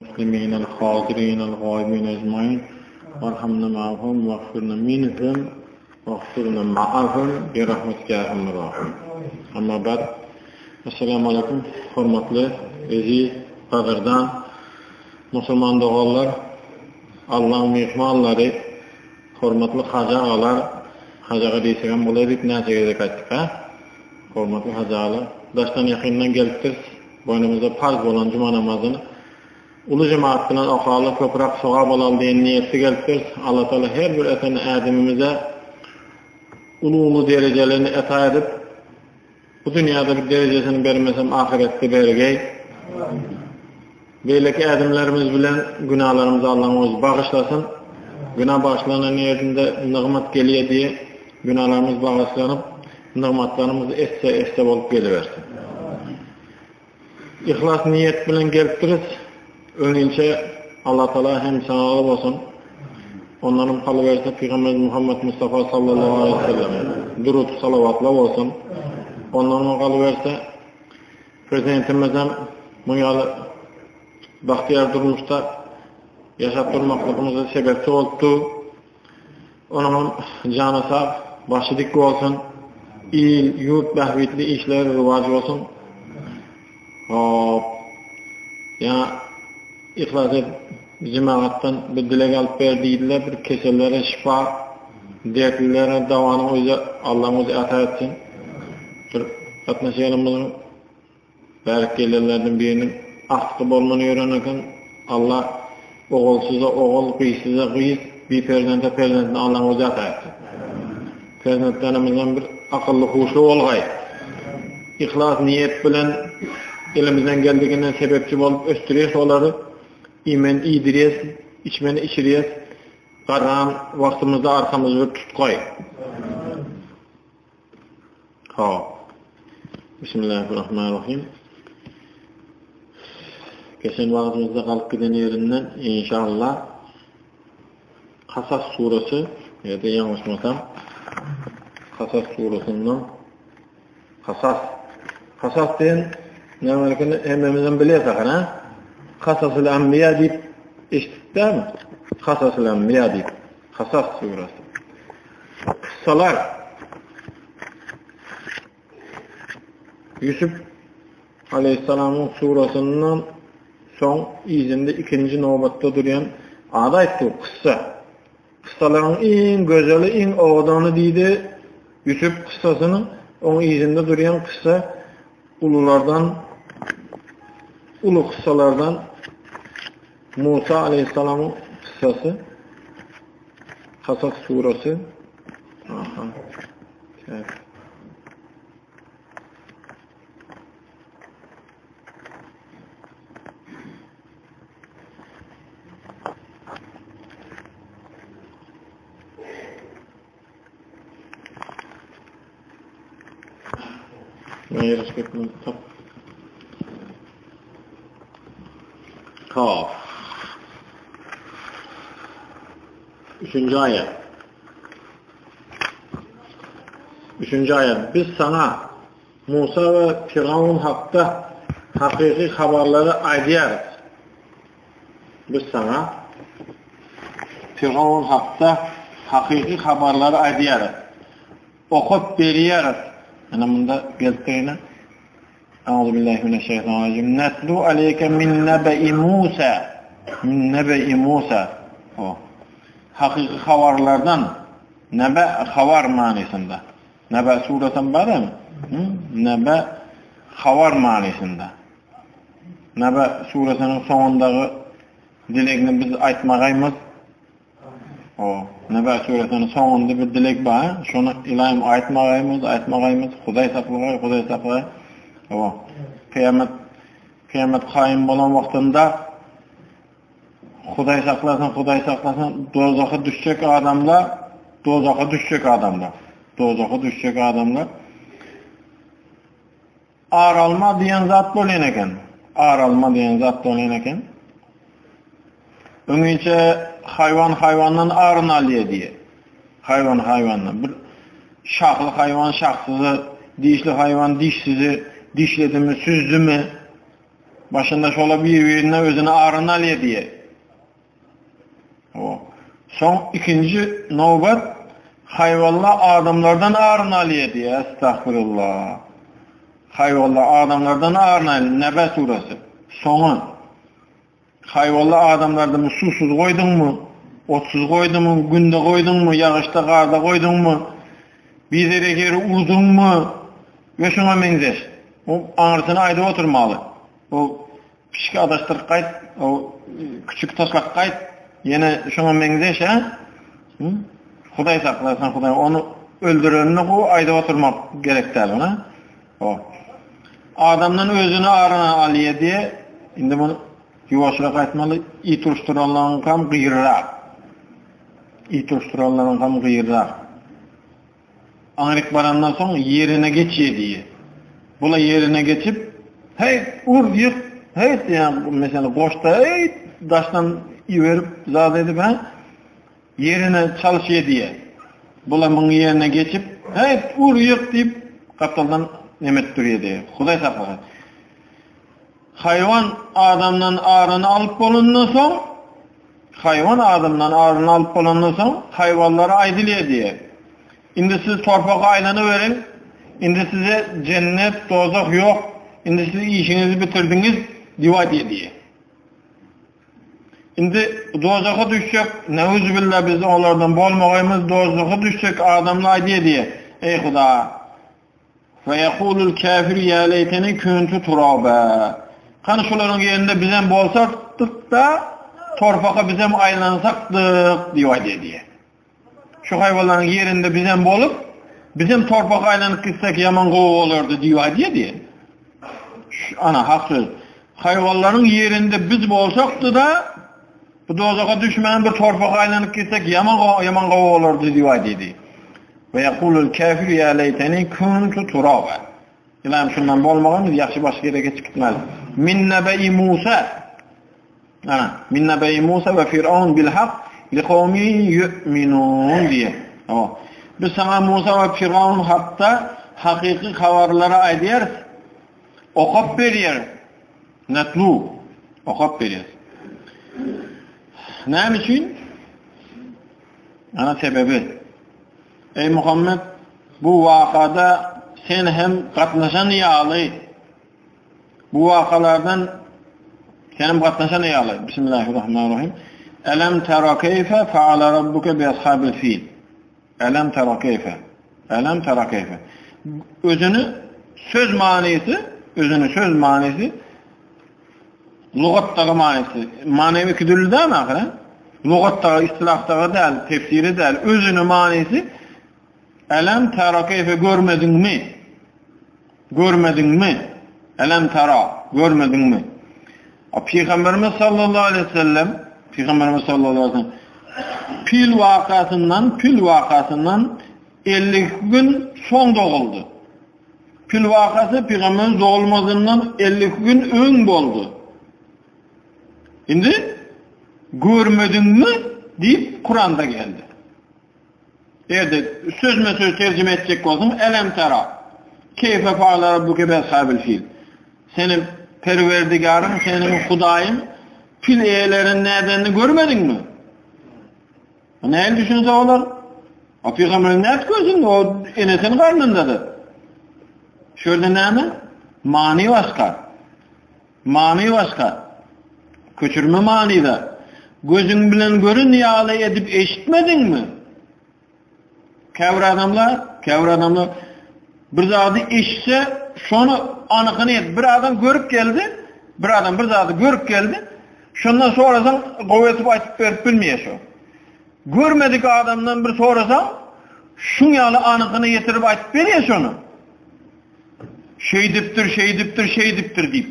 Muslimin el-hazirin el-gaibin ecmain warhamna ma'ahum wagfirna minhum wagfirna ma'ahum bi rahmetike ya erhamer rahimin. Amma ba'd. Esselamu aleýkum hormatly, eziz, gadyrdan musulman doganlar, Allaň myhmanlary, hormatly hajy agalar, hajy aga diýsegem bolar diýip näçe gezek aýtdyk ha? Hormatly hajy agalar, daşdan ýakyndan gelipdiris. Boýnumyzda parz bolan juma namazyny uly jemagat bilen okaly, köpräk sogap alaly diýen niýetde gelipdiris. Allatagala her bir eten ädimimize uly-uly derejelerini eta edip, bu dünýäde bir derejesini bermesem ahyretde bergeý. Beýleki ädimlerimiz bilen günalarymyzy Allaň özi bagyşlasyn. Günä bagyşlanan ýerinde nygmat gelýär diýe, günalarymyz bagyşlanyp, nygmatlarymyz esse-esse bolup gelibersin. Yhlas niýet bilen gelipdiris. Öňinçä Allatagala hem sanaly bolsun. Ondanam galyberse Pygamberimiz Muhammet Mustafa sallallahu aleýhi we selleme durut salawatlar bolsun. Ondanam galyberse Prezidentimizem muň ýaly bagtyýar durmuşda ýaşap durmaklygymyza sebäpçi bolupdy. Onuňam jany sag, başy dik bolsun, il, ýurt bähbitli işleri rowaç bolsun. Hop. Ýa yhlas edip jemagatdan bir dileg alyp ber diýdiler, bir kesellere şypa, dertlilere dawanyň özi Allaň özi ata etsin. Bir gatnaşýanymyzyň bärik gelenlerden biriniň agtygy bolman ýören eken. Alla ogulsyza ogul, gyzsyza gyz, biperzente perzentini Allaň özi ata etsin. Perzentlerimizden bir akylly huşly bolgaý. Yhlas niýet bilen elimizden geldiginden sebepçi bolup ösdürýäs olary. Iýmeni iýdirýäs, içmeni içirýäs. Garran wagtymyzda arkamyzy bir tutgaý. Hop. Bismillahirrahmanirrahim. Geçen wagtymyzda galyp giden ýerinden inşallah Kasas suresi ýa-da ýalňyşmasam Kasas suresinden Kasas Kasas diýen nämelikini hemmemizem bilýäs ahyr, ha? Kasasul Anbiýa diýip eşitdik dämi? Kasasul Anbiýa diýip. Kasas suresi. Kyssalar. Ýusup aleýhissalamyň surasyndan soň yzynda ikinji nobatda durýan ady aýtdy, kyssa. Kyssalaryň iň gözeli, iň owadany diýdi Ýusup kyssasynyň oň yzynda durýan kyssa ululardan uly kyssalardan Musa aleýhissalamyň kyssasy. Kasas surasy. Aha. Käf. Kaf. Üçünji aýat. Üçünji aýat. Biz saňa Musa we Firawun hakda hakyky habarlary aýdýarys. Biz saňa Firawun hakda hakyky habarlary aýdýarys. Okap berýäris. Ýene munda gelipdir ýene. Auzubillahi mineşşeýtanirrajim. Netlu aleyke min nebe'i Musa. Min nebe'i Musa. O. Hakyky habarlardan nebe habar manysynda. Nebe suresem bar hem. Nebe habar manysynda. Nebe suresiniň soňundagy dilegini biz aýtmagaýmyz. O, Nebe suresiniň soňunda bir dileg bar. Şony ylaýym aýtmagaýmyz, aýtmagaýmyz. Hudaý saklagaý, Hudaý saklagaý. O, kyýamet kyýamet kaýym bolan wagtynda Hudaý saklasyn, Hudaý saklasyn, dowzaha düşjek adamlar, dowzaha düşjek adamlar, dowzaha düşjek adamlar Ar alma diýen zat bolýan eken. Ar alma diýen zat bolýan eken. Öňinçe haýwan haýwandan aryny alýar diýýär. Haýwan haýwandan. Bir şahly haýwan şahsyzy, dişli haýwan dişsizi dişledimi, süzdümi? Başynda şola bir-birine özüni aryny alýa diýe. O. Soň ikinji nobat haýwanlar adamlardan aryny alýa diýe. Estagfirullah. Haýwanlar adamlardan aryny alýa. Nebe suresi. Soňy. Haýwanlar adamlardan susuz goýduňmy? Otsuz goýduňmy? Günde goýduňmy? Ýagyşda, garda goýduňmy? Biderek ýere urduňmy? We şuňa meňzeş. O aňyrsyny aýdyp oturmaly. O pişik adaşdyryp gaýt, o küçük taşlap gaýt, ýene şuňa meňzeş, hä? Hudaý saklasyn, Hudaý ony öldürenini gowy aýdyp oturmak gerek däl, hä? O. Adamdan özüni aryna alýa diýe, indi muny ýuwaşrak aýtmaly, it uruşdyranlaryňkam gyýrrak. It uruşdyranlaryňkam gyýrrak. Aňryk barandan soň ýerine geçýä diýe. Bula ýerine geçip, heý, ur, ýyk, heý diýen, meselem, goşda, heý, daşdan iberip, zat edip, hä? Ýerine çalyşýa diýe. Bula muň ýerine geçip, heý, ur, ýyk diýip, gapdaldan neme edip durýa diýe. Hudaý saklasyn. Haýwan adamdan aryny alyp bolandan soň, haýwan adamdan aryny alyp bolandan soň, haýwanlara aýdylýar diýýär. Indi siz torpaga aýlanaweriň, indi size jennet, dozah ýok, indi siz işiňizi bitirdiňiz diýip aýdýar diýýär. Indi dozaha düşjek, neuzubilla biz olardan bolmagaýmyz, dozaha düşjek adamlar aýdýar diýýär. Eý Huda! Feýekulul käfiru ýa leýteni kuntu turaba. Hany şularyň ýerinde bizem bolsakdyk-da, torpaka bizem aýlansakdyk diýip aýdýar diýýär. Şu haýwanlaryň ýerinde bizem bolup, bizem torpaka aýlanyp gitsek ýaman gowy bolardy diýip aýdýar diýýär. Ana hak söz. Haýwanlaryň ýerinde biz bolsakdy-da, bu dowzaha düşmän bir torpaka aýlanyp gitsek ýaman ýaman gowy bolardy diýip aýdýar diýýär. Ve yekulul kafir ya leyteni kuntu turaba. Ilam şundan bolmagan biz ýagşy başga ýere geçip gitmeli. Min nebe'i Musa. Ana, min nebe'i Musa we Firavun bil hak li kawmi yu'minun diýe. Hawa. Biz sana Musa we Firavun hakda hakyky habarlary aýdýarys. Okap berýäris. Netlu. Okap berýäris. Näme üçin? Ana sebebi. Eý Muhammet, bu wakada sen hem gatnaşan ýaly, bu wakalardan sen hem gatnaşan ýaly. Bismillahirrahmanirrahim. Elem tera keyfe faala rabbuke bi ashabil fil. Elem tera keyfe. Elem tera keyfe. Özüni söz manysy, özüni söz manysy Lugatdagy manysy, many iki dürli dälmi ahyry? Lugatdagy, istilahdagy däl, tefsiri däl, özüni manysy Elem tara keýfe görmediňmi? Görmediňmi? Elem tara görmediňmi? A Pygamberimiz sallallahu aleyhi ve sellem Pygamberimiz sallallahu aleyhi ve sellem pil wakasyndan, pil wakasyndan 52 gün soň doguldy. Pil wakasy pygamberimiz dogulmazyndan 52 gün öň boldy. Indi görmediňmi diýip Kuranda geldi. Eger-de sözme söz terjime etjek bolsaň, elem tera keýfe faala rabbuke bi ashabil fil. Seniň Perwerdigaryň, seniň Hudaýyň pil eýelerini nädenini görmediňmi? Nähili düşünse bolar? A pygamber nädip görsün? O enesiniň garnyndadyr. Şu ýerde näme? Many başga. Many başga. Köçürme manyda. Gözüň bilen görün ýaly edip eşitmediňmi? Käbir adamlar, käbir adamlar bir zady eşitse, şony anykyny et. Bir adam görüp geldi, bir adam bir zady görüp geldi. Şondan sorasaň, gowy edip aýtyp berip bilmeýär şo. Görmedik adamdan bir sorasaň, şuň ýaly anykyny getirip aýtyp berýär şony. Şeýdipdir, şeýdipdir, şeýdipdir diýip.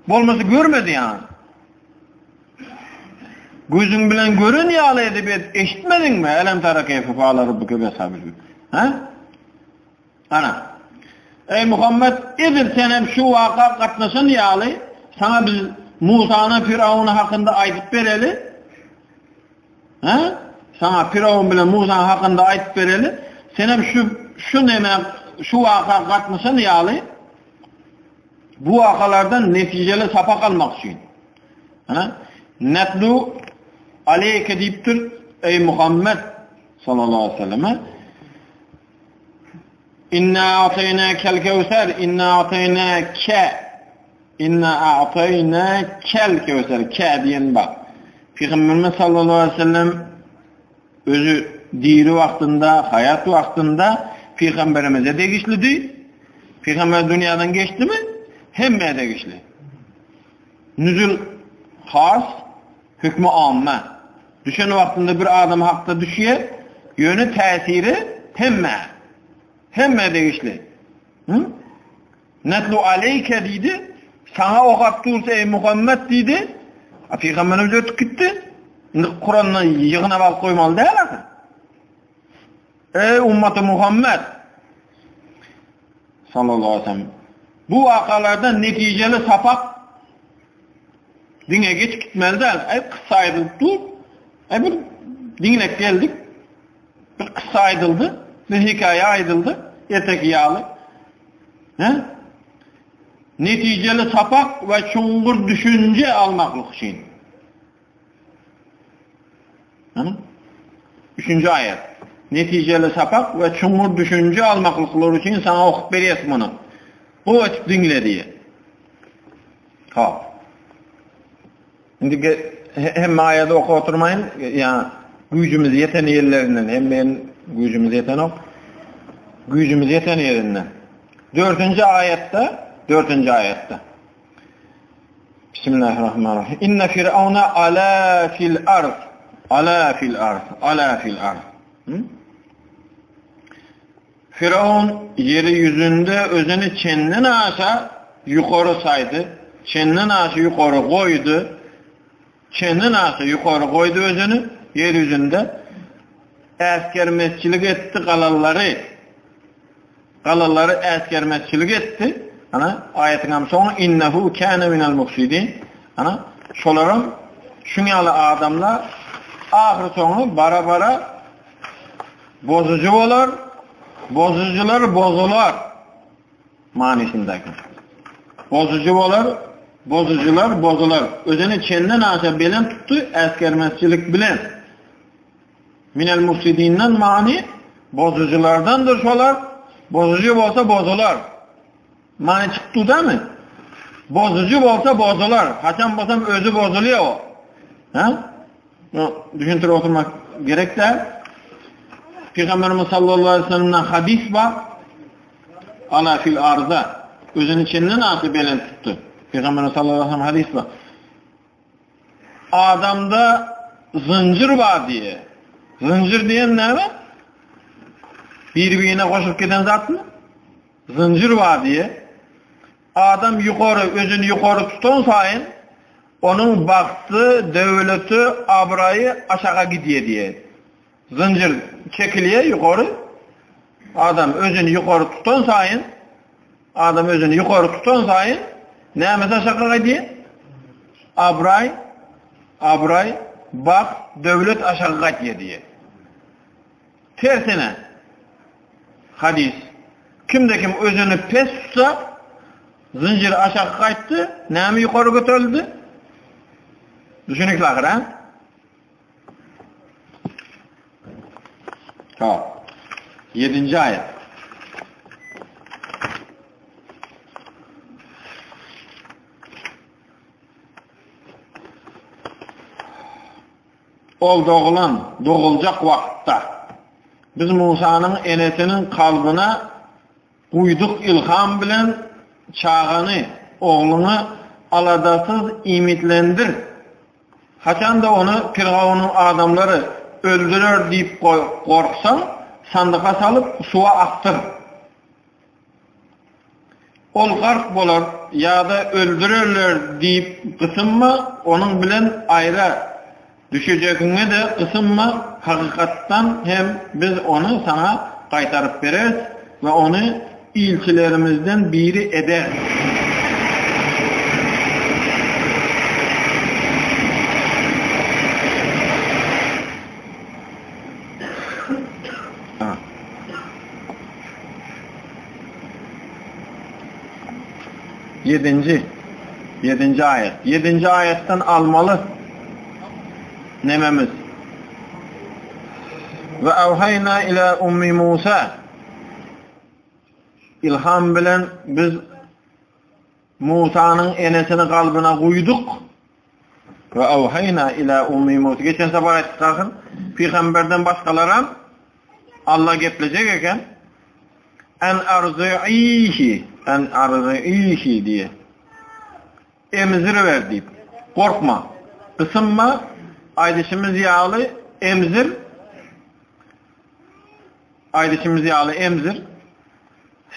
Bolmasa görmedi ýaly. Gözüň bilen gören ýaly edip eşitmediňmi? Elem tara keýfe faala rabbuke bi ashabil fil. Ha? Ana. Eý Muhammet, edil sen hem şu waka gatnaşan ýaly, saňa biz Musany Firawun hakynda aýdyp bereli. Ha? Saňa Firawun bilen Musa hakynda aýdyp bereli. Sen hem şu şu neme şu waka gatnaşan ýaly. Bu wakalardan netijeli sapak almak üçin. Ana, Netlu aleyke diýipdir, eý Muhammet sallallahu aleyhi ve selleme. Inna a'taýnakel kewser, inna a'taýnake, inna a'taýnakel kewser, ke diýen bar. Pygamberimiz sallallahu aleyhi ve sellem özi diri wagtynda, haýat wagtynda pygamberimize degişlidi. Pygamber dünýäden geçdimi? Hemmä degişli. Nüzül has, hükmi amme. Düşen wagtynda bir adam hakda düşýär, ýöne täsiri hemmä. Hemmä degişli. Hı? Netlu aleyke diýdi, saňa okap dursa eý Muhammet diýdi. A pygamberimiz ötüp gitdi. Indi Kurany ýygnap alyp goýmaly däl ahyr. Eý ummaty Muhammet sallallahu aleyhi ve sellem. Bu wakalardan netijeli sapak diňe geçip gitmeli däl. Eý kyssa aýdylyp dur. Eý bir diňlek geldik. Bir kyssa aýdyldy, bir hekaýa aýdyldy, erteki ýaly. He? Netijeli sapak we çuňňur düşünje almaklyk üçin. Hı? Üçünji aýat. Netijeli sapak we çuňňur düşünje almaklyklar üçin saňa okup berýäs muny. Gowy etip diňle diýe. Hop. Indi hemme aýady okap oturmaýyn, ýa güýjümiz ýeten ýerlerinden, hemme güýjümiz ýetenok. Güýjümiz ýeten ýerinden. Dördünji aýatda, dördünji aýatda. Bismillahirrahmanirrahim. Inne Firavuna ala fil ard. Ala fil ard. Ala fil ard. Firavun ýeri ýüzünde özüni çenden aşa ýokary saýdy, çenden aşa ýokary goýdy, çenden aşa ýokary goýdy özüni ýer ýüzünde, äsgermezçilik etdi galalary, galalary äsgermezçilik etdi, ana, aýatyňam soňy, innehu kâne minel mufsidin, ana, şolaram şuň ýaly adamlar ahyr soňy bara-bara Bozujy bolar, bozujylar bozular manysyndaky. Bozujy bolar, bozujylar bozular. Özüni çenden aşa belent tutdy, äsgermezçilik bilen. Minel mufsidinden many bozujylardandyr şolar, bozujy bolsa bozular. Many çykdy damy? Bozujy bolsa bozular. Haçan bolsam özi bozulýar o. Ha? Düşündirip oturmak gerek däl. Pygamberimiz sallallahu aleyhi ve sellemden hadis bar. Ala fil arza. Özüni çenden aşa belent tutdy. Pygamberimiz sallallahu aleyhi ve sellem hadis bar. Adamda zynjyr bar diýe. Zynjyr diýen näme? Bir-birine goşup giden zatmy? Zynjyr bar diýe. Adam ýokary, özüni ýokary tutan saýyn, onuň bagty, döwleti, abraýy aşaga gidýär diýe. Zynjyr çekilýär ýokary. Adam özüni ýokary tutan saýyn, adam özüni ýokary tutan saýyn, nämesi aşaga gaýdýar? Abraý, abraý, bagt, döwlet aşaga gaýdýar diýe. Tersine, hadys, Kimde-kim özüni pes tutsa, zynjyr aşak gaýtdy, näme ýokary göterildi? Düşünikli ahyr, ha? Tamam. Ýedinji aýat. Ol doglan, doguljak wagtda, Biz Musanyň enesiniň kalbyna guýduk ylham bilen çagany, ogluňy aladasyz iýmitlendir. Haçanda ony Pyrgaunyň adamlary öldürer diýip gorksaň, sandyka salyp, suwa akdyr. Ol gark bolar ýa-da öldürerler diýip gysynma, onuň bilen aýra düşejegiňe-de gysynma, hakykatdan hem biz ony saňa gaýtaryp bereris we ony ilçilerimizden biri ederis. Ýedinji. Ýedinji aýat. Ýedinji aýatdan almaly nememiz. Ve awhayna ila ummi Musa. Ilham bilen biz Musanyň enesini kalbyna guýduk. Ve awhayna ila ummi Musa. Geçen sapar aýtdyk ahyr. Pygamberden başgalaram Alla geplejek eken. En arzihi, en arzihi diýe. Emziriber diýip. Gorkma. Gysynma. Aýdyşymyz ýaly emzir. Aýdyşymyz ýaly emzir.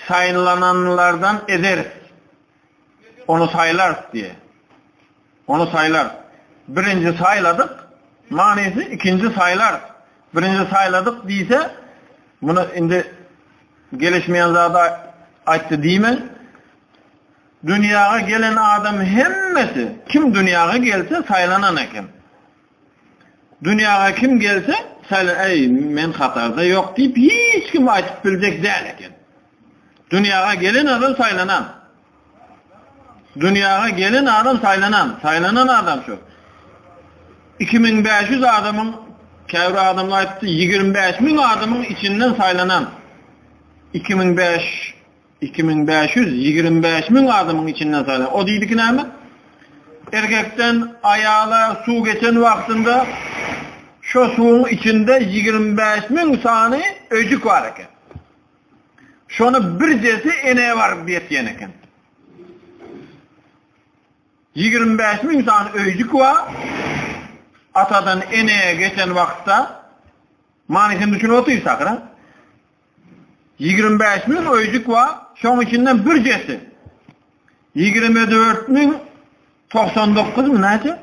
Saýlananlardan ederis. Ony saýlarys diýe. Ony saýlarys. Birinji saýladyk, manysy ikinji saýlarys. Birinji saýladyk diýse, muny indi gelişmeýän zady aýtdy diýmäň. Dünýäge gelen adam hemmesi, kim dünýäge gelse saýlanan eken. Dünýäge kim gelse, saýlan, eý, men hatarda ýok diýip hiç kim aýdyp biljek däl eken. Dünýäge gelen adam saýlanan. Dünýäge gelen adam saýlanan, saýlanan adam şu. 2500 adamyň, käbir adamlar aýtdy, 25 müň adamyň içinden saýlanan. 2005 2525 müň adamyň içinden saýlan. O diýdiki näme? Erkekden aýala suw geçen wagtynda şo suwuň içinde 25 müň sany öýjük bar eken. Şony birjesi enä baryp ýetýän eken. 25 müň sany öýjük bar. Atadan enä geçen wagtda manysyny düşünip otyrsak, ha? 25 müň öýjük bar, şoň içinden birjesi. 24 müň 99 mü näçe?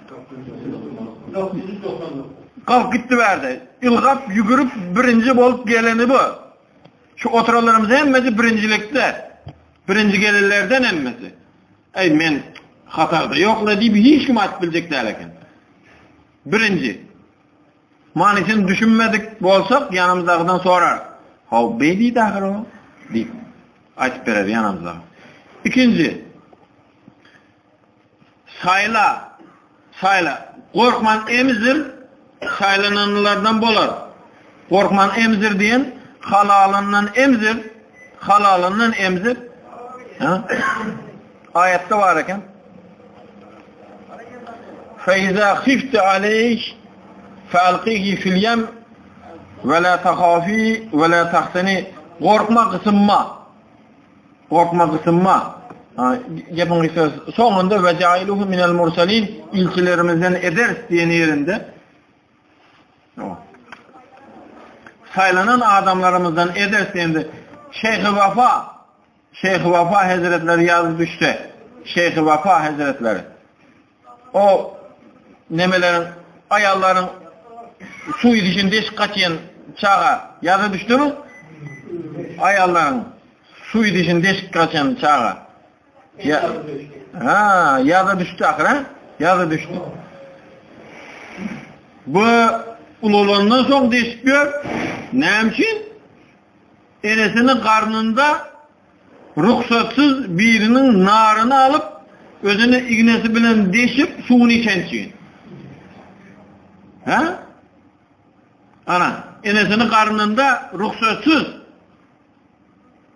999. Kalk gitdi bärde. Ylgap ýügürip birinji bolup geleni bu. Şu oturanlarymyz hemmesi birinjilikde. Birinji gelenlerden hemmesi. Eý men hatarda ýok-la diýip hiç kim aýdyp biljek däl eken. Birinji. Manysyny düşünmedik bolsak ýanymyzdakydan sorarys. Haw, beý diýdi ahyr o, diýip, aýdyp berer ýanymyzdaky. Ikinji, saýla, saýla. Gorkman emzir, saýlananlardan bolar. Gorkman emzir diýen, halalyndan emzir, halalyndan emzir. Ha? Aýatda bar eken. Fe-izâ hifte aleyh fe-alkihi fil-ýem ve lâ tehâfî ve lâ tahzenî Gorkma, gysynma. Gorkma, gysynma. Gepiň gysgasy, soňunda ve jailuhu minel murselin ilçilerimizden ederis diýen ýerinde saýlanan adamlarymyzdan ederis diýende Şeýh-i Wafa Şeýh Wafa hezretleri ýazy düşse, Şeýh Wafa hezretleri o nemeleriň aýallaryň suw idişini deşik gaçýan çaga ýaza düşdümi? Aýallaryň suw idişini deşik gaçan çaga. Ya, ha, ýaza düşdi ahyr, ha? Ýaza düşdi. Bu ulalandan soň deşip ýör. Näme üçin? Enesiniň garnynda rugsatsyz biriniň naryny alyp, özüni ignesi bilen deşip, suwuny içen üçin. Hä? Ana, enesiniň garnynda rugsatsyz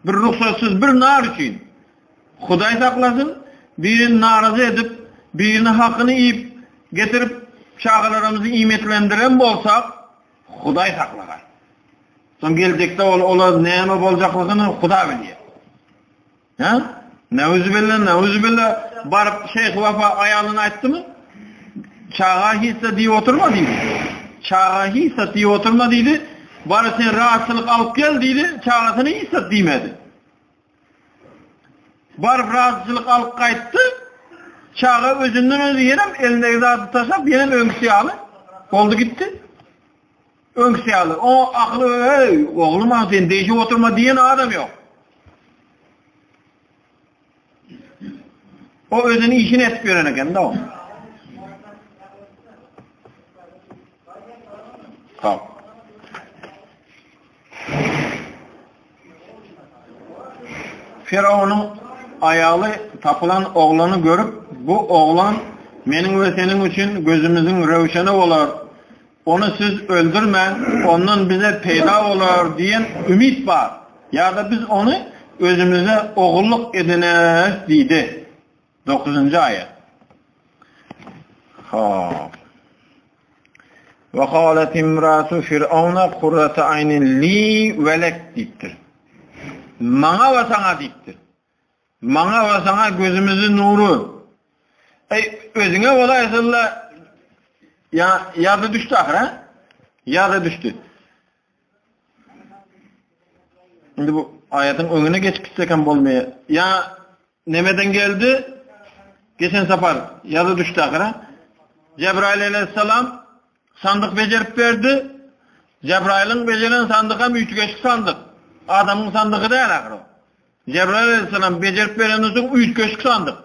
bir rugsatsyz bir nar üçin. Hudaý saklasyn, birini narazy edip, birini hakyny iýip, getirip çagalarymyzy iýmitlendiren bolsak, Hudaý saklagaý. Soň geljekde ol olar näme boljaklygyny Huda bilýär. Hä? Neuzubilla, neuzubilla baryp Şeýh Wafa aýalyna aýtdymy? Çaga hiç-de diýip oturma diýdi. Çaga hiç-de diýip oturma diýdi. Baryp sen razyçylyk alyp gel diýdi. Çagasyna hiç-de diýmedi. Baryp razyçylyk alyp gaýtdy. Çaga özünden özi ýenem elindeki zady taşlap ýenem öňküsi ýaly boldy gitdi. Öňküsi ýaly. O akyly eý oglum a sen deýşip oturma diýen adam ýok. O özüni işini edip ýören eken-de o. Sag. Firawunyň aýaly. Tapylan oglany görüp, Bu oglan meniň we seniň üçin gözümiziň röwşeni bolar. Ony siz öldürmäň, ondan bize peýda bolar diýen umyt bar. Ýa-da biz ony özümize ogullyk edineris diýdi. Dokuzynjy aýat. Hop. Ve kalet imratu firavuna kurrate aynin li ve lek diýipdir. Maňa we saňa diýipdir. Maňa we saňa gözümiziň nury. Eý, özüňe bolaýsynla ýa ýa-da düşdi ahyr, ha? Ýa-da düşdi. Indi bu aýatyň öňüne geçip gitsek hem bolmaýar. Ýa nemeden geldi? Geçen sapar ýa-da düşdi ahyr, ha? Jebraýyl aleýhissalam sandyk bejerip berdi. Jebraýylyň bejeren sandygy hem üýtgeşik sandyk. Adamyň sandygy däl ahyr o. Jebraýyl aleýhissalam bejerip berenden soň üýtgeşik sandyk.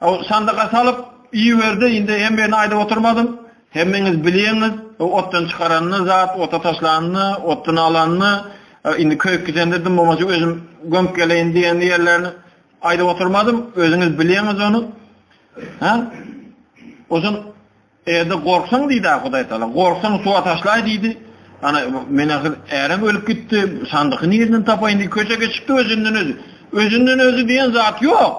O sandyga salyp iberdi. Indi hem birini aýdyp oturmadym. Hemmeňiz bilýäňiz, o otdan çykaranyny zat, ota taşlanyny, otdan alanyny, indi köýüp gidende dym bolmasa özüm gömüp geleýin diýen ýerlerini aýdyp oturmadym. Özüňiz bilýäňiz ony. Ha? Osun Eger-de gorksaň diýdi-ä Hudaý Tagala, gorksaň suwa taşlaý diýdi. Ana, men ahyr ärem ölüp gitdi, sandyky nireden tapaýyn diýip köçe geçipdi özünden özi. Özünden özi diýen zat ýok.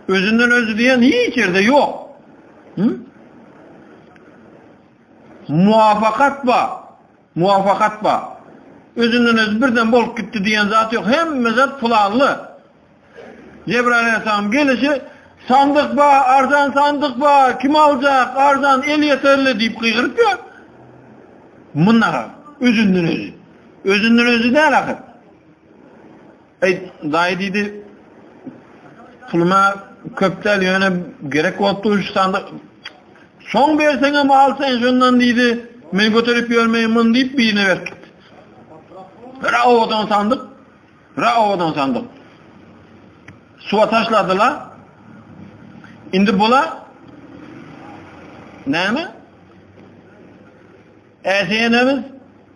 Özünden özi diýen hiç ýerde ýok. Hı? Muwafakat bar. Muwafakat bar. Özünden özi birden bolup gitdi diýen zat ýok. Hemme zat planly. Jebraýyl aleyhisselam gelişi, Sandyk ba, arzan sandyk ba, kim aljak, arzan, elýeterli diýip gygyryp ýör. Munlara özünden özi. Özünden özi däl ahyr. Eý, daýy diýdi, puluma köp däl, ýöne gerek bolup dur şu sandyk. Soň berseňem al sen şondan diýdi, men göterip ýörmeýin muny diýip birine berip gitdi. Bir owadan sandyk. Ra owadan sandyk. Suwa taşladylar. Indi bula näme? Äsi enemiz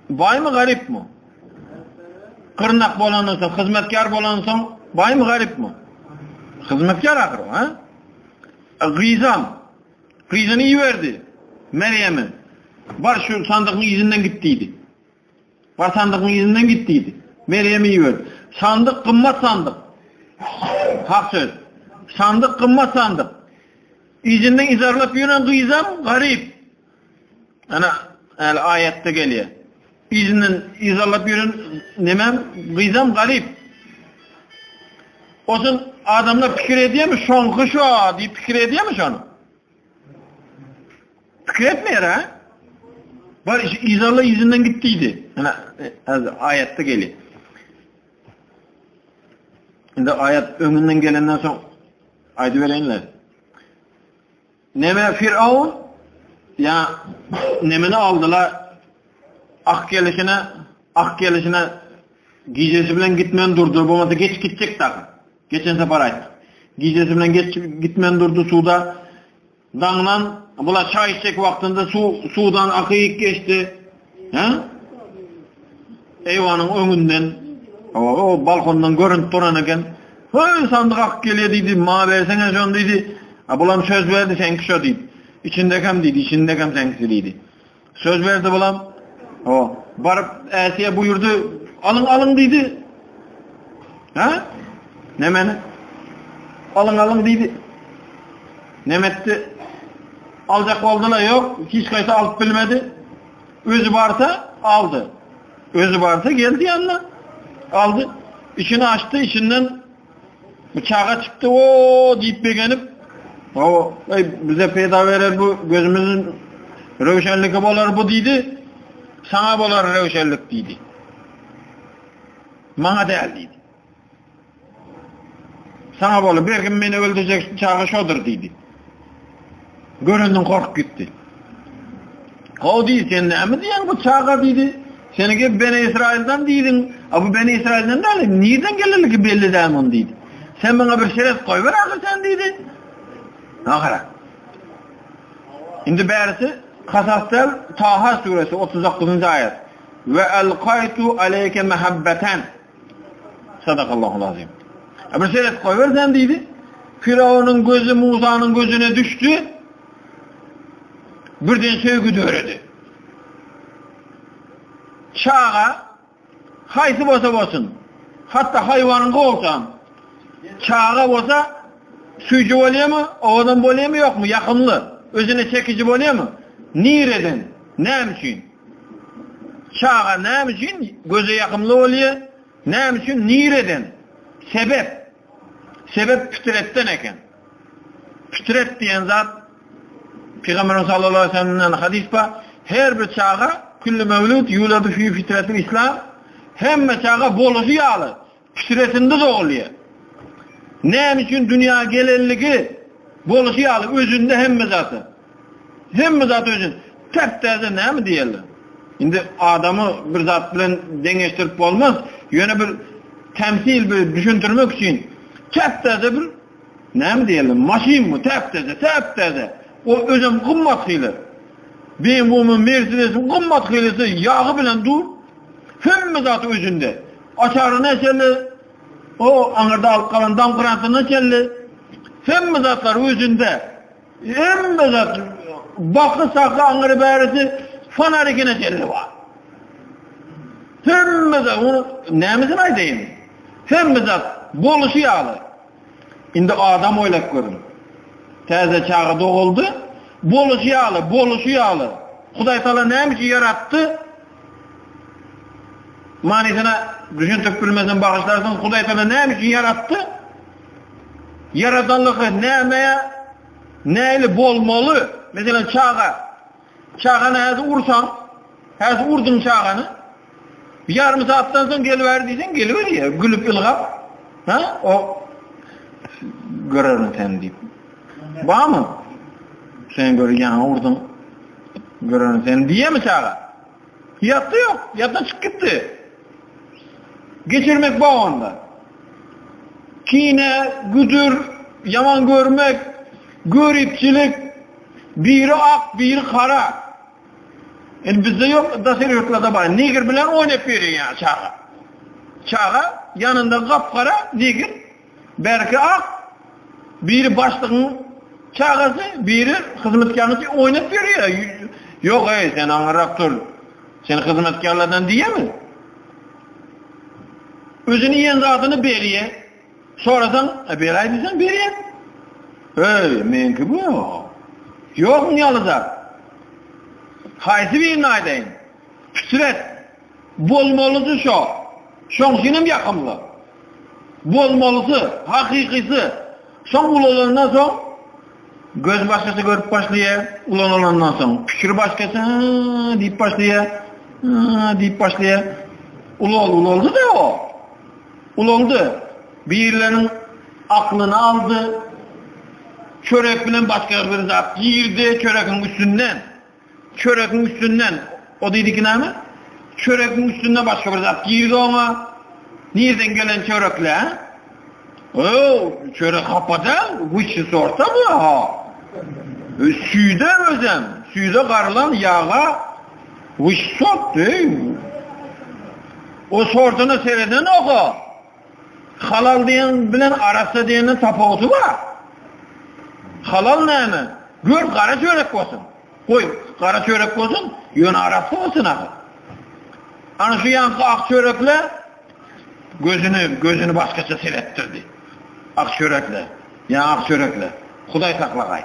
baýmy garypmy? Gyrnak bolandan soň, hyzmatkär bolandan soň baýmy garypmy? Hyzmatkär ahyr o, ha? Gyzam gyzyny iberdi Merýeme. Bar şu sandygyň yzyndan git diýdi. Bar sandygyň yzyndan git diýdi. Merýemi iberdi. Sandyk gymmat sandyk. Hak söz. Sandyk gymmat sandyk. Yzyndan yzarlap ýören gyzam garyp. Ana, äli aýatda gelýär. Yzyndan yzarlap ýören nemem gyzam garyp. Osun adamlar pikir edýärmi, şoňky şo diýip pikir edýärmi şony? Pikir etmeýär ha? Bar yzarla yzyndan git diýdi. Ana aýatda gelýär. Indi aýat öňünden gelenden soň aýdybereýinler. Neme Firavun ýa nemeni aldylar ak gelişine, ak gelişine gijesi bilen gitmän durdy. Bolmasa geç gitjek dagy. Geçen sapar aýtdyk. Gijesi bilen geç gitmän durdy suwda. Daňdan bular çaý içjek wagtynda suw suwdan akyp geçdi. Hä? Eýwanyň öňünden o, o balkondan görünip duran eken. Höý, sandyk akyp gelýär diýdi. Maňa berseňe şony diýdi. A bulam söz berdi, seňki şo diýip. Içindekem diýdi, içindekem seňkisi diýdi. Söz berdi bulam. O, baryp Äsiýe buýurdy, alyň, alyň diýdi. Ha? Nemeni? Alyň, alyň diýdi. Nemetdi? Aljak boldular, ýok, hiç haýsy alyp bilmedi. Özi barsa aldy. Özi barsa geldi ýanyna. Aldy. Içini açdy, içinden bu çaga çykdy, o diýip begenip, o, ey, bize peýda berer bu, gözümiziň röwşenligi bolar bu diýdi. Saňa bolar röwşenlik diýdi. Maňa däl diýdi. Saňa bolar, belki meni öldürjek çaga şodur diýdi. Görenden korkup gitdi. Ho diýdi, sen näme diýýäň bu çaga diýdi. Seniňki Beni Israilden diýdiň. A bu Beni Israilden däl, nirden gelenligi belli däl mun diýdi. Sen maňa bir şeret goýber ahyr sen diýdi. Ahara. Indi bärisi Kasas däl, Taha suresi 39-njy aýat. Ve elkaytu aleyke mehabbeten. Sadakallahul azim. Bir seret goýber sen diýdi. Firawunyň gözi Musanyň gözüne düşdi. Birden söýgi döredi. Çaga haýsy bolsa bolsun, hatda haýwanyňky bolsam, çaga bolsa süýji bolýarmy, owadan bolýarmy ýokmy, ýakymly, özüne çekiji bolýarmy? Nireden, näme üçin? Çaga näme üçin göze ýakymly bolýar? Näme üçin, nireden? Sebep. Sebep fitretden eken. Fitret diýen zat Pygamberimiz sallallahu aleyhi ve sellemden hadys bar. Her bir çaga külli mewlud yuladu fi fitretil islam. Hemme çaga boluşy ýaly fitretinde dogulýar. Näme üçin dünýä gelenligi boluşy ýaly özünde hemme zaty. Hemme zat özün. Täp-täze näme diýerler? Indi adamy bir zat bilen deňeşdirip bolmaz. Ýöne bir temsil bir düşündirmek üçin täp-täze bir näme diýerler? Maşyn bu täp-täze, täp-täze. O özem gymmat hili. BMW-mi, Mercedes-mi gymmat hilisi ýagy bilen dur. Hemme zat özünde. Açaryna çenli, o aňyrda alyp galan damkrantyna çenli hemme zatlar özünde. Hemme zat baky-saky aňry-bärisi fonarikine çenli bar. Hemme zat, ony nämesini aýdaýyn? Hemme zat boluşy ýaly. Indi adam oýlap görüň. Täze çaga doguldy, boluşy ýaly, boluşy ýaly. Hudaý Taala näme üçin ýaratdy? Manysyna düşündirip bilmesem bagyşlarsyň, Hudaý Taala näme üçin ýaratdy? Ýaradanlygy nämä näli bolmaly? Meselem çaga. Çagany häzir ursaň, häzir urduň çagany. Bir ýarym saatdan soň geliber diýseň geliberýär, gülüp ylgap. Ha? O görerin sen diýip. Barmy? Sen gör ýaňy urduň. Görerin sen diýemi çaga? Ýatdy ýok, ýatdan çykyp gitdi. Geçirmek bar onda. Kine, güdür, ýaman görmek, göripçilik, biri ak, biri gara. Indi bizde ýok, daşary ýurtlarda bar. Negr bilen oýnap ýörýär ýa çaga. Çaga ýanynda gap-gara negr, bärki ak, biri başlygyň çagasy, biri hyzmatkäriniň oýnap ýörýär. Ýok, eý, sen aňyrrak dur. Sen hyzmatkärlerden diýemi? Özüni iýen zadyny berýä. Sorasaň, e, beräý diýseň berýä. Öý, meňki bu. Ýok muň ýaly zat. Haýsy birini aýdaýyn? Fitret. Bolmalysy şo. Şoň üçinem ýakymly. Bolmalysy, hakykysy. Soň ulalandan soň göz başgaça görüp başlaýar, ulanalandan soň pikiri başgaça diýip başlaýar, diýip başlaýar. Ulaldy, ulaldy-da o. Ulaldy. Birleriniň aklyny aldy. Çörek bilen başga bir zat girdi çöregiň üstünden. Çöregiň üstünden, o diýdiki näme? Çöregiň üstünden başga bir zat girdi oňa. Nirden gelen çörekle? Öw, çörek hapa däl, wyşşy sorta bu ha. Süýde özem, süýde garylan ýaga wyşşy sort, eý. O sortuna seredenok o. Halal diýen bilen arassa diýenden tapawudy bar. Halal näme? Gör gara çörek bolsun. Goý, gara çörek bolsun, ýöne arassa bolsun ahyr. Ana şu ýaňky ak çörekle gözüni, gözüni başgaça seretdirdi. Ak çörekle, ýa ak çörekle. Hudaý saklagaý.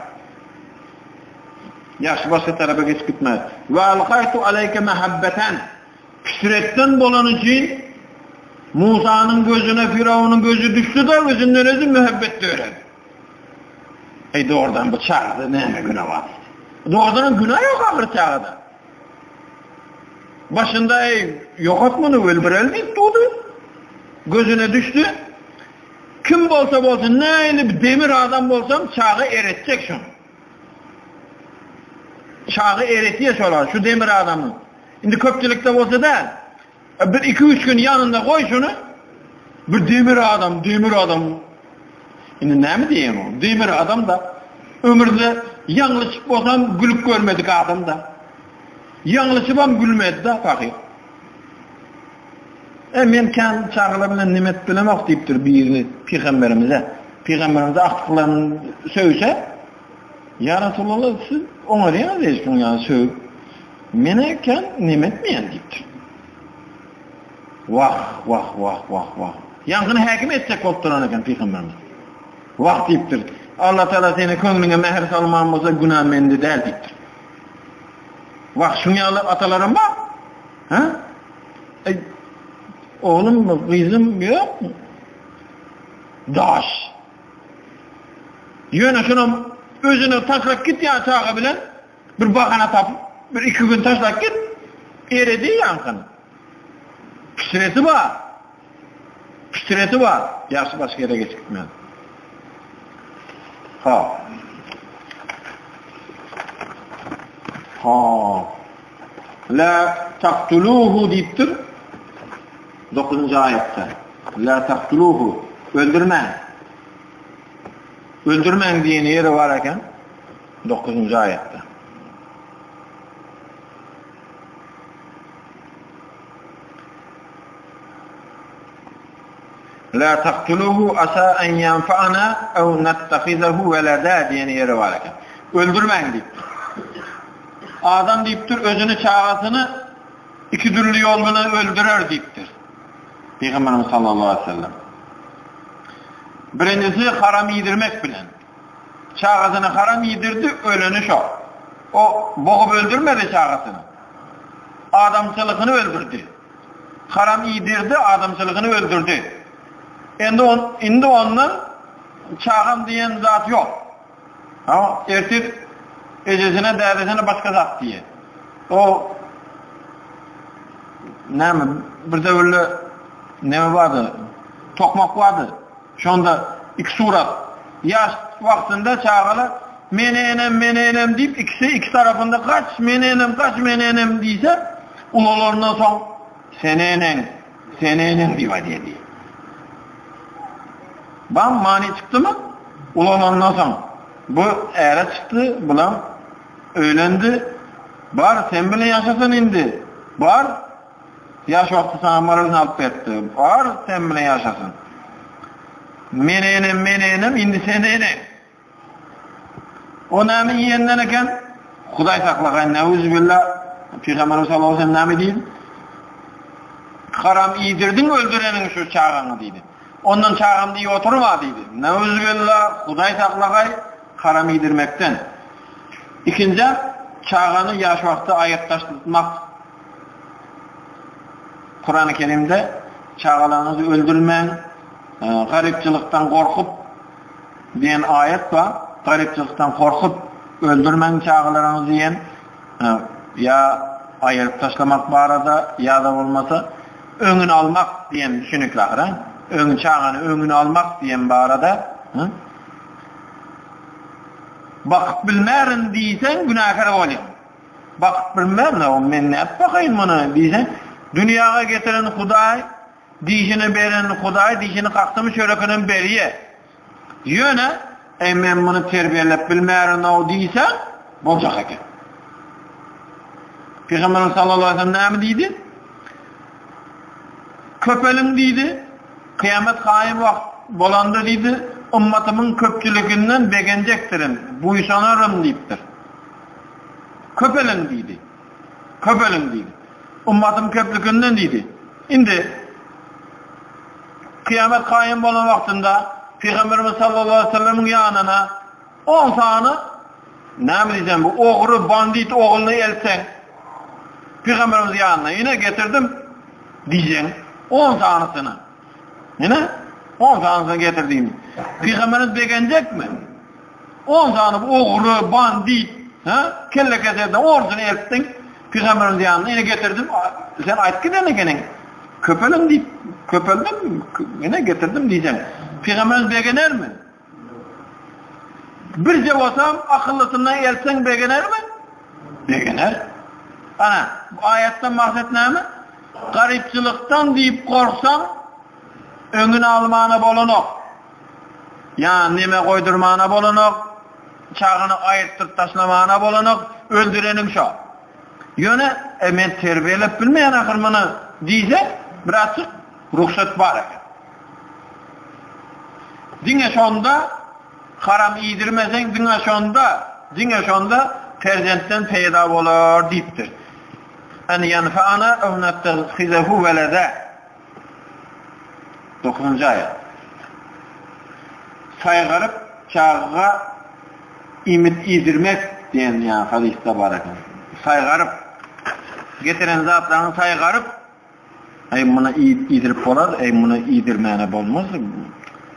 Ýagşy başga tarapa geçip gitmez. Ve alkaytu aleyke mehabbeten. Fitretden bolany üçin Musanyň gözüne Firawunyň gözi düşdi-de, özünden özi mühebbet döredi. Eý, dogrudan bu çagada näme günä bar diýdi. Dogrudanam günä ýok ahyry çagada. Başynda eý, ýok et muny, öldüreli diýip durdy. Gözüne düşdi. Kim bolsa bolsun, nähili bir demir adam bolsam, çaga eretjek şuny. Çaga eretýär şolar, şu demir adamy. Indi köpçülikde bolsa däl. Bir iki-üç gün ýanynda goý şuny. Bir demir adam, demir adam. Indi näme diýeýin o? Demir adam da. Ömürde ýalňyşyp bolsam gülüp görmedik adam da. Ýalňyşybam gülmedi da pahyr. E, men kän çagalar bilen neme edip bilemok diýipdir birini pygamberimize. Pygamberimiz agtyklaryny sögse, Ýa Resulallah, siz oňarýaňyz diýip şuň ýaly sögüp, men-ä kän neme etmeýän diýipdir. Wah, wah, wah, wah, wah. Ýaňkyny häkim etjek bolup duran eken pygamberimiz. Wah diýipdir. Allatagala seni köňlüňe mähir salman bolsa günä mende däl diýipdir. Wah, şuň ýaly atalaram bar. Hä? Eý, oglum, gyzym ýok. Daş. Ýöne şonam özüne taşlap gitýär çaga bilen, bir bahana tapyp, bir iki gün taşlap git, eredi ýaňkyny. Pişiresi bar. Pişiresi bar. Ýagşy başga ýere geçip gitmez. Ha. Ha. La taktuluhu diýipdir. 9-njy aýatda. La taktuluhu öldürmäň. Öldürmäň diýen ýeri bar eken. 9-njy aýatda. La taktuluhu asa en yanfa'ana ew nettehizehu veleda diýen ýeri bar eken. Öldürmäň diýipdir. Adam diýipdir, özüni çagasyny iki dürli ýol bilen öldürer diýipdir. Pygamberimiz sallallahu aleyhi ve sellem. Birinjisi haram iýdirmek bilen. Çagasyny haram iýdirdi, öleni şo. O bogup öldürmedi çagasyny. Adamçylygyny öldürdi. Haram iýdirdi, adamçylygyny öldürdi. Endi on, indi ondan çagam diýen zat ýok. Ha, ertir ejesine, dädesine başga zat diýer. O näme bir döwürde näme bardy? Tokmak bardy. Şonda iki surat. Ýaş wagtynda çagalar meni enem, meni enem diýip ikisi iki tarapynda gaç, meni enem, gaç, meni enem diýse, ulalaryndan soň seni eneň, seni eneň diýip aýdýar diýip. Bam many çykdymy? Ulalandan soň bu äre çykdy, bulam öýlendi. Bar, sen bilen ýaşasyn indi. Bar. Ýaş wagty saňa maryny alyp beripdi. Bar, sen bilen ýaşasyn. Men enem, men enem, indi sen eneň. O näme iýenden eken? Hudaý saklagaý, neuzubilla. Pygamberimiz sallallahu aleyhi ve sellem näme diýdi? Haram iýdirdiň öldüreniň şu çagaňy diýdi. Ondan çagam diýip oturma diýdi. Neuzubilla, Hudaý saklagaý haram iýdirmekden. Ikinji, çagany ýaş wagtda aýyrt taşlatmak. Kurany Kerimde çagalaryňyzy öldürmäň, garypçylykdan gorkup diýen aýat bar. Garypçylykdan gorkup öldürmäň çagalaryňyzy diýen ýa aýyryp taşlamak barada ýa-da bolmasa öňüni almak diýen düşünikli ahyry. Öň çagany öňüni almak diýen barada. Bakyp bilmerin diýseň günäkär bolýaň. Bakyp bilmem-le, men nädip bakaýyn muny diýse, dünýäge getiren Hudaý, dişini beren Hudaý, dişini kakdymy çörekinem berýä. Ýöne, Eý, men muny terbiýeläp bilmärin-ow diýseň, boljak eken. Pygamberimiz sallallahu aleýhi we sellem näme diýdi? Köpeliň diýdi, kyýamet kaýym wagt bolanda diýdi, ymmatymyň köpçüliginden begenjekdirin, buýsanaryn diýipdir. Köpeliň diýdi. Köpeliň diýdi. Ymmatym köplüginden diýdi. Indi kyýamet kaýym bolan wagtynda Pygamberimiz sallallahu aleyhi ve sellemiň ýanyna 10 sany näme diýsem bu ogry bandit ogluny eltseň Pygamberimiz ýanyna ine getirdim diýseň 10 sanysyny. Ine 10 sanysyny getirdim. Pygamberimiz begenjekmi? On sany ogry, bandit, hä? Kelle keserden orduny eltdiň, pygamberimiz ýanyna ine getirdim, sen aýt giden ekeniň. Köpeliň diýip, köpeldim, ine getirdim diýseň, pygamberimiz begenermi? Birje bolsam, akyllysyndan eltseň begenermi? Begener. Ana, bu aýatdan maksat näme? Garypçylykdan diýip gorksaň, öňüni almana bolanok. Ýa neme goýdurmana bolanok, çagany aýyrtdyryp taşlamana bolanok, öldüreniň şo. Ýöne, e, men terbiýeläp bilmeýän ahyr muny diýse, birazjyk. Rugsat bar eken. Diňe şonda haram iýdirmeseň diňe şonda, diňe şonda perzentden peýda bolar diýipdir. En ýenfa'ana ew nettehizehu weleda. Dokuzynjy aýat. Saýgaryp çaga iýmit iýdirmek diýen ýa hadysda bar eken. Saýgaryp getiren zatlaryňy saýgaryp Eý, muny iýdirip bolar, eý, muny iýdirmäne bolmaz.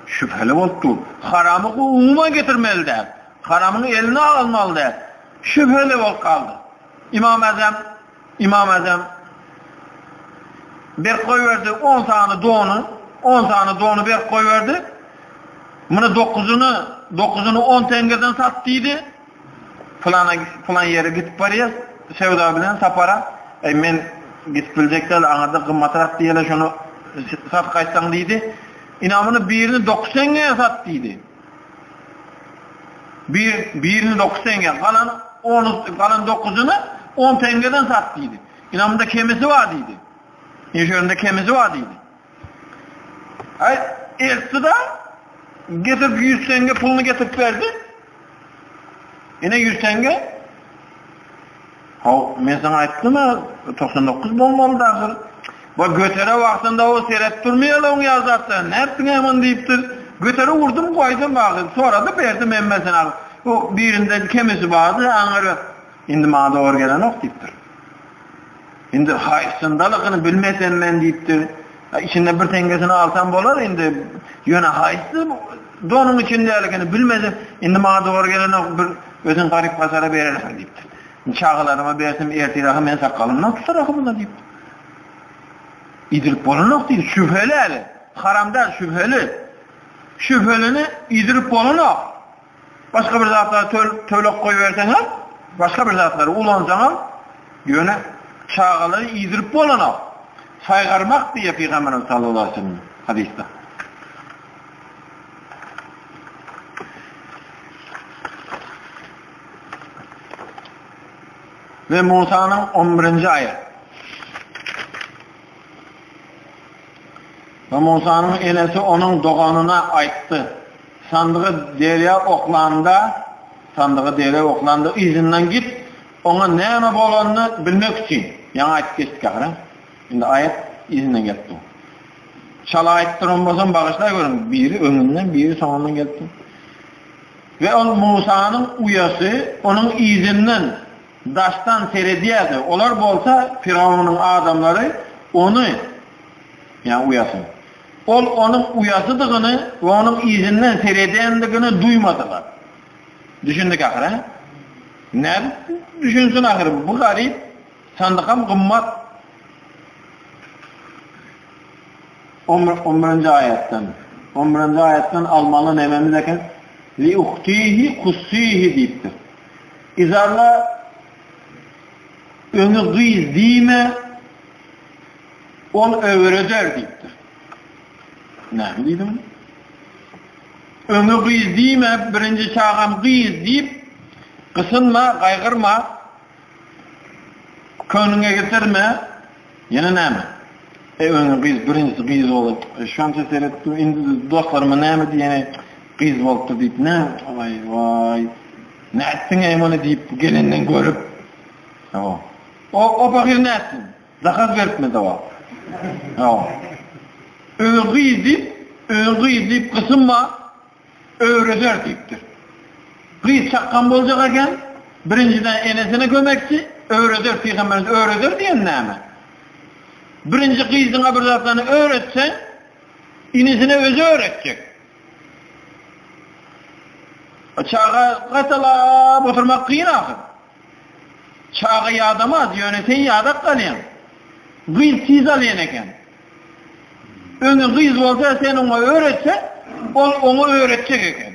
Şübheli bolup dur. Haramy umuman getirmeli däl. Haramyň elini almaly däl. Şübheli bolup galdy. Imam Azam, Imam Azam berip goýberdi on sany dony, on sany dony berip goýberdi. Muny dokuzyny, dokuzyny on teňňeden sat diýdi. Pylana, pylan ýere gidip barýas, söwda bilen sapara. Eý, men gidip biljek däl, aňyrda gymmatrak diýýärler, şony sat gaýtsaň diýdi. Ine, muny birini dokuz teňňä sat diýdi. Bir, birini dokuz teňňä, galan ony, galan dokuzyny on teňňeden sat diýdi. Ine, munda kemisi bar diýdi. Ine, şonda kemisi bar diýdi. Aý, eltdi-de, getirip ýüz teňňe puluny getirip berdi. Ine ýüz teňňe. Haw, men saňa aýtdym-a, 99 bolmalydy ahyr. Bu götere wagtynda o seret durmaýaly oň ýaly zatlara. Nätdiň-ä muny diýipdir. Götere urdum, goýdum ahyr. Sorady, berdim hemmesini ahyr. O birinde kemisi bardy, aňyr indi maňa dogry gelenok diýipdir. Indi haýsyndalygyny bilmesem men diýipdir. Içinde bir teňňesini alsam bolar indi. Ýöne haýsy donuň içindeligini bilmesem, indi maňa dogry gelenok, bir özüň garyp-gasara berersiň diýipdir. Çagalaryma bersem ertir ahy men sakgalymdan tutar ahy bular diýipdir. Iýdirip bolanok diýdi. Şübheli häli. Haram däl, şübheli. Şübhelini iýdirip bolanok. Başga bir zatlary töleg goýberseňem, başga bir zatlary ulansaňam, ýöne çagalary iýdirip bolanok. Saýgarmak diýýär Pygamberimiz sallallahu aleýhi we sellem hadysda. We Musanyň on birinji aýat. We Musanyň enesi onuň doganyna aýtdy, Sandygy derýa oklanda, sandygy derýa oklanda yzyndan git, oňa näme bolanyny bilmek üçin. Ýaňy aýdyp geçdik ahyry. Indi aýat yzyndan gelip dur. Çala aýdyp duran bolsam bagyşlaý görüň, biri öňünden, biri soňundan gelip dur. We ol Musanyň uýasy onuň yzyndan daşdan seredýärdi. Olar bolsa Fyraunyň adamlary ony, ýagny uýasyny, Ol onuň uýasydygyny we onuň yzyndan seredendigini duýmadylar. Düşündik ahyry, hä? Nädip düşünsin ahyry, bu garyp, sandykam gymmat. On on birinji aýatdan. On birinji aýatdan almaly nememiz eken? Li uhtihi kussihi diýipdir. Yzarla öňi gyz diýme, Ol öwreder diýipdir. Näme diýdi muny? Öňe gyz diýme, birinji çagam gyz diýip, gysynma, gaýgyrma, köňlüňe getirme. Ýene näme? E öňe gyz, birinjisi gyz bolup, e, şonça seretdim, indi dostlaryma näme diýeni gyz bolupdyr diýip, nä, waý, waý, nätdiň-eý muny diýip, gelenden görüp. Hawa. O, o pahyr nätsin? Zakaz beripmi dawa? Hawa. Öňe gyz diýip, öňe gyz diýip gysynma, öwreder diýipdir. Gyz çakgan boljak eken, birinjiden enesine kömekçi, öwreder, pygamberimiz öwreder diýen näme? Birinji gyzyňa bir zatlaryny öwretseň, inisine özi öwretjek. Çaga gaýtalap oturmak kyn ahyr. Çaga ýadamaz, ýöne sen ýadap galýaň. Gyz tiz alýan eken. Öňi gyz bolsa sen oňa öwretseň, ol oňa öwretjek eken.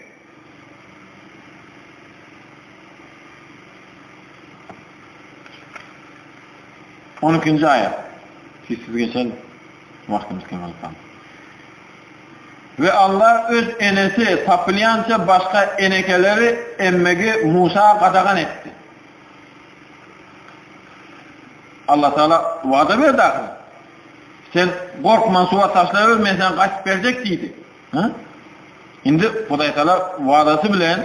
On ikinji aýat. Tizsiz geçelim. Wagtymyz kemalyp galdy. We Allah öz enesi tapylýança başga enekeleri emmegi Musa gadagan etdi. Allah Taala wada berdi ahyry. Sen gorkman suwa taşlaber, men saňa gaýtyp berjek diýdi. Hä? Indi Hudaýtagala wadasy bilen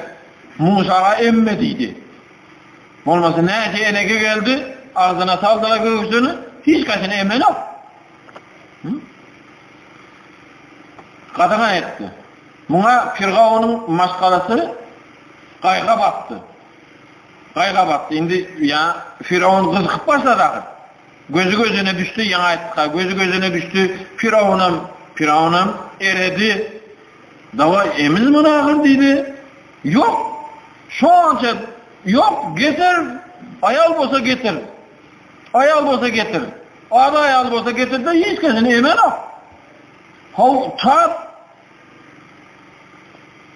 Musaga emme diýdi. Bolmasa näçe eneke geldi, agzyna saldylar göwsüni, hiç haýsyny emenok. Gadagan etdi. Muňa Pyrgaunyň maşgalasy gaýga batdy. Gaýga batdy. Indi ýa Firawun gyzykyp başlady ahyr. Gözi gözüne düşdi, ýaňy aýtdyk-a, gözi gözüne düşdi, Firawunam, Firawunam eredi. Dawaý, emiz muny ahyr diýdi. Ýok, şonça, ýok, getir, aýal bolsa getir. Aýal bolsa getir. Ada aýal bolsa getir-de, hiç kesini emenok. How, tap,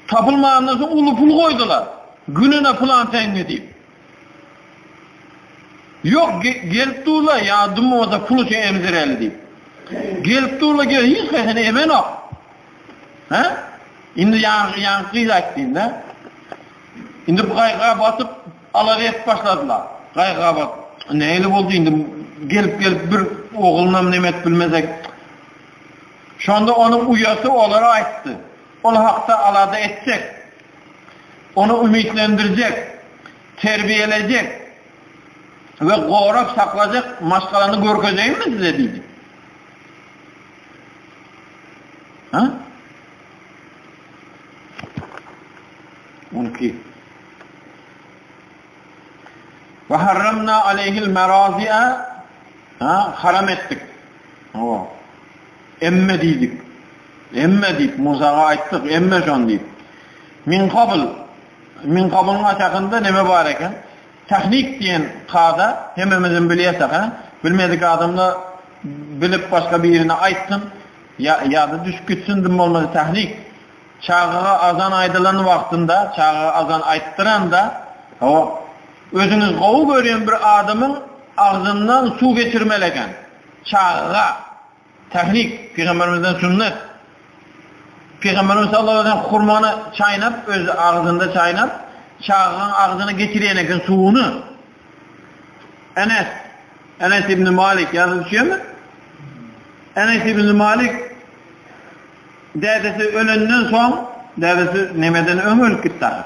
tapylmandan soň uly pul goýdular. Gününe pylan teňňe diýip. Ýok, gelip durlar, ýa dym bolsa pul üçin emzireli diýip. Gelip durlar, gel, hiç haýsyny emenok. Hä? Indi ýaňky, ýaňky gyz aýtdy indi. Indi bu gaýga batyp, alada edip başladylar. Gaýga batyp, nähili boldy indi, gelip-gelip bir oglunam neme edip bilmesek. Şonda onuň uýasy olara aýtdy. Ol hakda alada etjek. Ony umytlendirjek, terbiýelejek we gorap saklajak maşgalany görkezeýinmi size diýdi. Ha? 12. Ve harramna aleyhil merazi'a ha haram etdik. Hawa. Emme diýdik. Emme diýip Musaga aýtdyk, emme şony diýip. Min kabl, min kablyň aşakynda neme bar eken? Tahnik diýen kada hememizem bilýäsek, hä? Bilmedik adamda bilip başga birine aýtsyn, ýa ýa-da düşüp gitsin dym bolmasa tahnik. Çagaga azan aýdylan wagtynda, çagaga azan aýtdyranda, hawa, özüňiz gowy görýän bir adamyň agzyndan suw geçirmeli eken. Çagaga. Tahnik, Pygamberimizden sünnet. Pygamberimiz sallallahu aleyhi ve sellem hurmany çaýnap, öz agzynda çaýnap, çagaň agzyna geçirýän eken suwuny. Enes, Enes ibn Malik ýazyp düşýärmi? Enes ibn Malik dädesi ölenden soň, dädesi nemeden öň ölüp gitdi ahyr.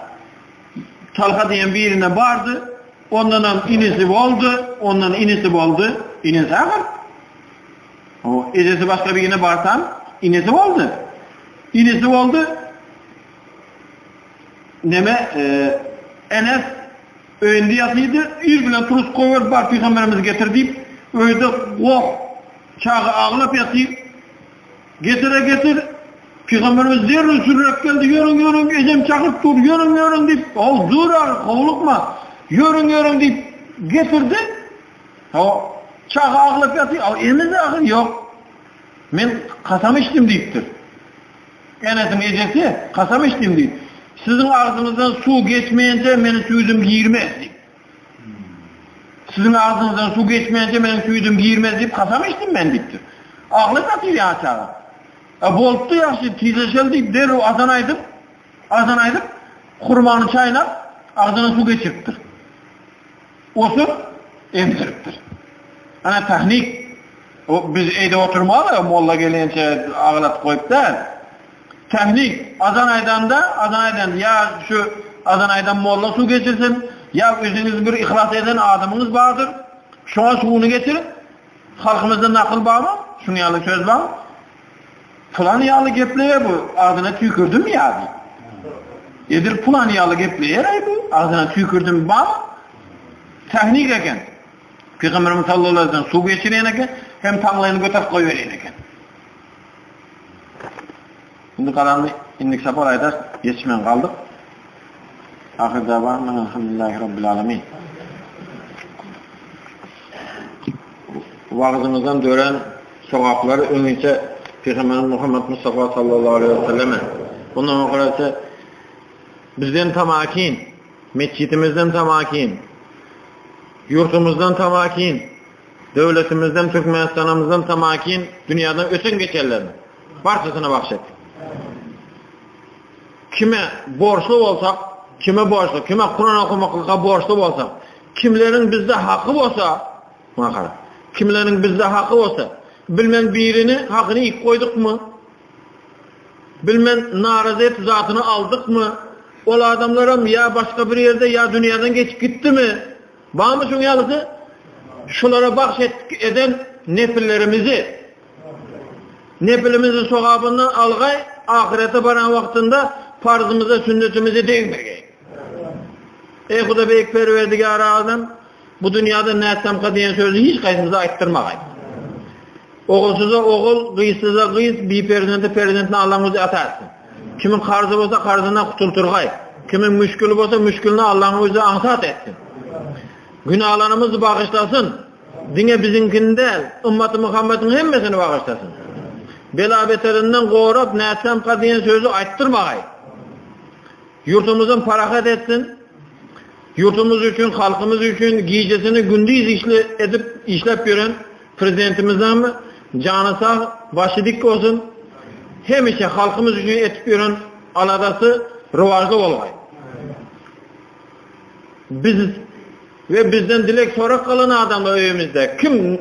Talha diýen birine bardy, ondanam inisi boldy, ondan inisi boldy, inisi ahyr. O ejesi başga birine barsam, inisi boldy. Inisi boldy. Neme, e, Enes öýünde ýatydy, ir bilen turus goýber, bar pygamberimizi getir diýip, öýde goh, çaga aglap ýatyr. Getire getir, pygamberimiz derrew sürrek geldi, ýörüň, ýörüň, ejem çakyryp dur, ýörüň, ýörüň diýip, Haw, dur, howlukma, ýörüň, ýörüň diýip getirdi. Hawa, çaga aglap ýatyr, a emiz ahyr, ýok. Men kasam içdim diýipdir. Enesiň ejesi kasam içdim diýip. Siziň agzyňyzdan suw geçmeýänçä meniň süýdüm girmez diýip. Siziň agzyňyzdan suw geçmeýänçä meniň süýdüm girmez diýip kasam içdim men diýipdir. Aglap ýatyr ýaňy çaga. A bolupdy ýagşy, tizleşeli diýip derrew azan aýdyp, azan aýdyp, hurmany çaýnap, agzyna suw geçiripdir. Osup, emdiripdir. Ana tahnik. O biz eýde oturmaly, molla gelinçe aglatyp goýup däl. Tahnik, azan aýdanda, azan aýdanda ýa şu azan aýdan molla suw geçirsin, ýa özüňiz bir yhlas eden adamyňyz bardyr, şoňa suwuny geçirip, halkymyzda nakyl barmy? Şuň ýaly söz bar. Pylan ýaly gepleýär bu, agzyna tüýkürdimi ýa diýip. Edil pylan ýaly gepleýär-aý bu, agzyna tüýkürdimi barmy? Tehnik eken. Pygamberimiz sallallahu aleyhi ve sellem suw geçirýän eken, hem taňlaýyny göterip goýberýän eken. Indi galanyny indiki sapar aýdarys, ýetişmän galdyk. Ahyr dawana elhamdülillahi rabbil alamin. Wagyzymyzdan dörän sogaplary öňinçä Pygamberimiz Muhammet Mustafa sallallahu aleýhi we selleme, bundan oňraça bizden tamakin, metjitimizden tamakin, ýurtumyzdan tamakin, döwletimizden, Türkmenistanymyzdan tamakin dünýäden öten geçenlerine barçasyna bagş et. Kime borçly bolsak, kime borçly, kime Kuran okamaklyga borçly bolsak, kimleriň bizde haky bolsa, muňa gara. Kimleriň bizde haky bolsa. Bilmen birini hakyny iýip goýdukmy? Bilmen narazy etip zatyny aldykmy? Ol adamlaram ýa başga bir ýerde ýa dünýäden geçip gitdimi? Barmy şuň ýalysy? Şulara bagş eden nepillerimizi nepilimizi sogabyndan algaý, ahyrete baran wagtynda parzymyza, sünnetimize degmegeý. Eý Huda Beýik Perwerdigary Azam, bu dünýäde nätsemka diýen sözi hiç haýsymyza aýtdyrmagaý. Ogulsyza ogul, gyzsyza gyz, biperzende perzentini Allaň özi ata etsin. Kimiň karzy bolsa karzyndan gutultyrgaý. Kimiň müşgili bolsa müşgilini Allaň özi aňsat etsin. Günalarymyzy bagyşlasyn. Diňe biziňkini däl, ymmaty Muhammediň hemmesini bagyşlasyn. Bela-beterinden gorap nätsemka diýen sözi aýtdyrmagaý. Ýurtumyzam parahat etsin. Ýurtumyz üçin, halkymyz üçin gijesini gündiz işli edip işläp ýören Prezidentimizem jany sag, başy dik bolsun. Hemişe halkymyz üçin etip ýören aladasy rowaçly bolgaý. Biz we bizden dileg sorap galan adamlar öýümizde kim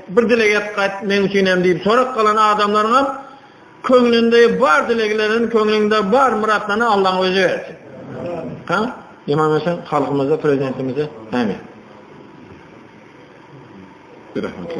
bir dileg et gaýt meň üçin hem diýip sorap galan adamlaryňam Köňlünde bar dileglerini, köňlüňde bar myratlaryny Allaň özi bersin. Ha? Imam Hasan halkymyza, prezidentimize amin. Bir rahmet.